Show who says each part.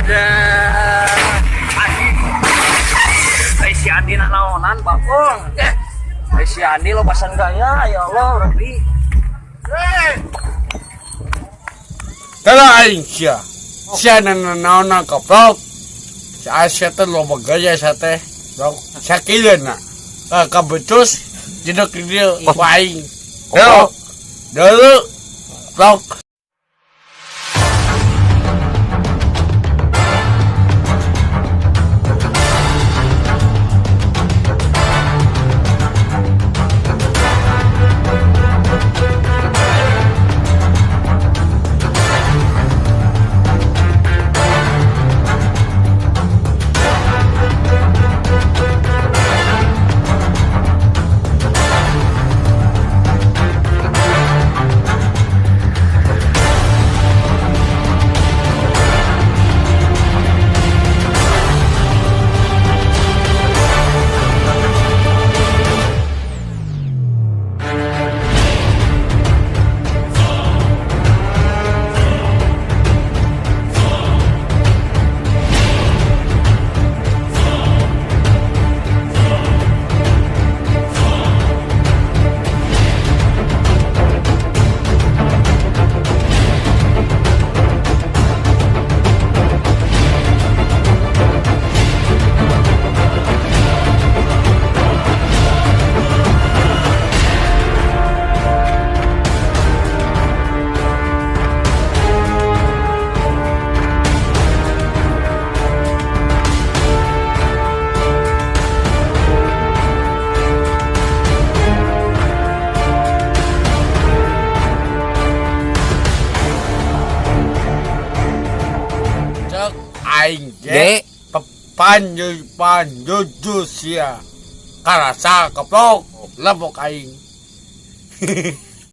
Speaker 1: Ada. Andi. Ai si Andi nak naonan bakong. Eh, ai si Andi lobasan gaya, ya Allah, Rabbi. Eh,
Speaker 2: Tara aing sia. Sia nanaona koplok. Si Asia teh loba gaya sia teh. Blok sakileuna. Ah, kabecus jedek di dieu ku aing. Yo. Deuleu. Blok. Cek aing ge panju panjuju sia. Karasa koplok lebok aing.